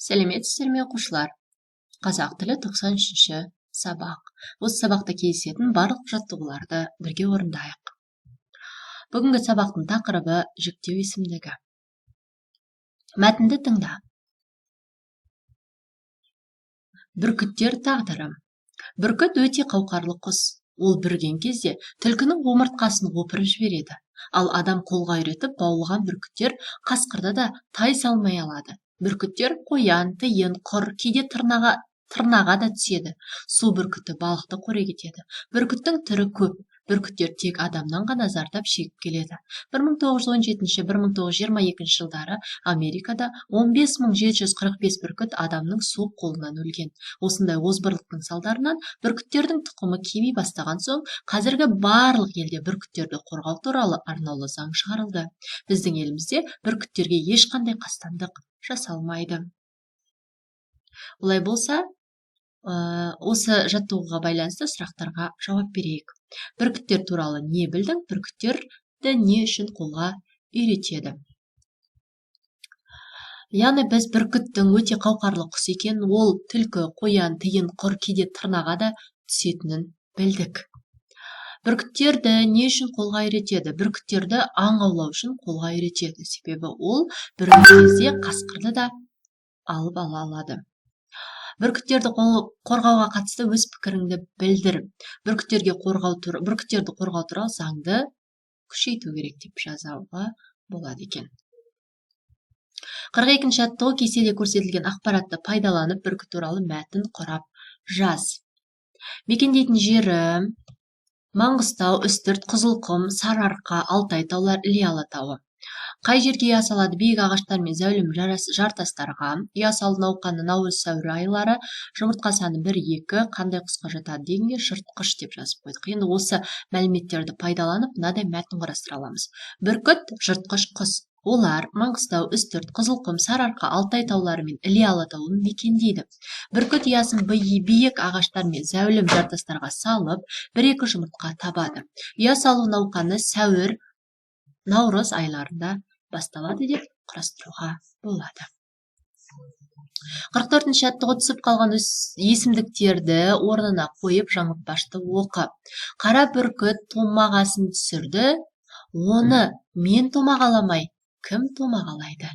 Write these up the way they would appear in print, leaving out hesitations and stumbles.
Сәлеметсіздер ме, оқушылар? Қазақ тілі 93-ші сабақ. Осы сабақта кездесетін барлық жаттығуларды бірге орындайық. Бүгінгі сабақтың тақырыбы жіктеу есімдігі. Мәтінді тыңда. Бүркіттер тағдыры. Бүркіт өте қауқарлы құс. Ол бүрген кезде түлкінің омыртқасын опырып жібереді. Ал адам қолға үйретіп баулыған бүркіттер қасқырды да тай салмай алады. Бүркіттер қоян, тиын, құр, кейде тырнаға да түседі. Су бүркіті балықты қорек етеді. Бүркіттің түрі көп. Бүркіттер тек адамнан ғана зардап шегіп келеді. 1917-1922 жылдары Америкада 15 745 бүркіт адамның суық қолынан өлген. Осындай озбырлықтың салдарынан бүркіттердің тұқымы кеми бастаған соң, қазіргі барлық елде бүркіттерді қорғау туралы арнаулы заң шығарылды. Біздің елімізде бүркіттерге ешқандай қастандық жасалмайды. Олай болса, осы жаттығуға байланысты сұрақтарға жауап берейік. Бүркіттер туралы не білдің? Бүркіттерді не үшін қолға үйретеді? Яғни біз бүркіттің өте қауқарлы құс екенін, ол түлкі, қоян, тиын, құр, кейде тырнаға да түсетінін білдік. Бүркіттерді не үшін қолға үйретеді? Бүркіттерді аң аулау үшін қолға үйретеді. Себебі ол бүрген кезде қасқырды да алып ала алады. Бүркіттерді қорғауға қатысты өз пікіріңді білдір. Бүркіттерді қорғау туралы заңды күшейту керек деп жазуға болады екен. 42-ші жаттығу. Кестеде көрсетілген ақпаратты пайдаланып, бүркіт туралы мәтін құрап жаз. Мекендейтін жері: Маңғыстау, Үстірт, Қызылқұм, Сарыарқа, Алтай таулары, Іле Алатауы. Қай жерге ұя салады? Биік ағаштар мен зәулім жартастарға. Ұя салу науқаны наурыз-сәуір айлары. Жұмыртқа саны 1-2. Қандай құсқа жатады дегенге жыртқыш деп жазып қойдық. Енді осы мәліметтерді пайдаланып, мынадай мәтін құрастыра аламыз. Бүркіт – жыртқыш құс. Олар Маңғыстау, Үстірт, Қызылқұм, Сарыарқа, Алтай таулары мен Іле Алатауын мекендейді. Бүркіт ұясын биік ағаштар мен зәулім жартастарға салып, 1-2 жұмыртқа табады. Ұя салу науқаны сәуір, наурыз айларында басталады деп құрастыруға болады. 44-ші жаттығу. Түсіп қалған есімдіктерді орнына қойып, жаңылтпашты оқы. Қара бүркіт томағасын түсірді, оны мен томағаламай, кім томағалайды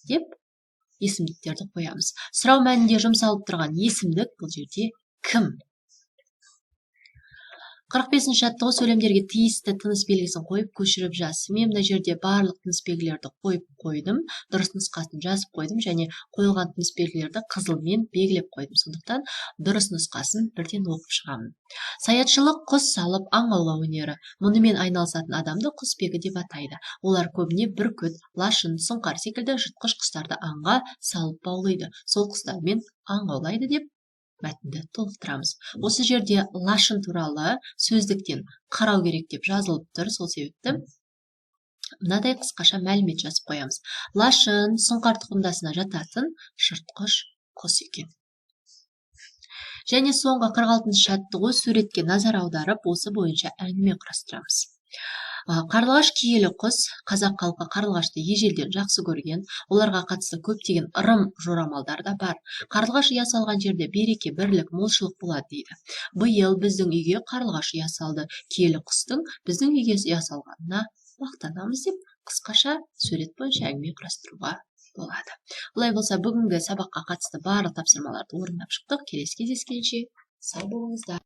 деп есімдіктерді қоямыз. Сұрау мәнінде жұмсалып тұрған есімдік бұл жерде кім? 45-ші жаттығу. Сөйлемдерге тиісті тыныс белгісін қойып, көшіріп жаз. Мен мына жерде барлық тыныс белгілерді қойып қойдым, дұрыс нұсқасын жазып қойдым және қойылған тыныс белгілерді қызылмен белгілеп қойдым. Сондықтан дұрыс нұсқасын бірден оқып шығамын. Саятшылық – құс салып аң аулау өнері. Мұнымен айналысатын адамды құсбегі деп атайды. Олар көбіне бүркіт, лашын, сұңқар секілді жыртқыш құстарды аңға салып баулиды. Сол құстармен аң аулайды деп мәтінді толықтырамыз. Осы жерде лашын туралы сөздіктен қарау керек деп жазылып тұр. Сол себепті мынадай қысқаша мәлімет жазып қоямыз. Лашын сұңқар тұқымдасына жататын жыртқыш құс екен. Және соңғы 46-шы жаттығу. Суретке назар аударып, осы бойынша әңгіме құрастырамыз. Қарлығаш – киелі құс. Қазақ халқы қарлығашты ежелден жақсы көрген. Оларға қатысты көптеген ырым жорамалдар да бар. Қарлығаш ұя салған жерде береке, бірлік, молшылық болады дейді. Биыл біздің үйге қарлығаш ұя салды. Киелі құстың біздің үйге ұя салғанына мақтанамыз деп қысқаша сурет бойынша әңгіме құрастыруға болады. Олай болса, бүгінгі сабаққа қатысты барлық тапсырмаларды орындап шықтық. Келесі кездескенше сау болыңыздар.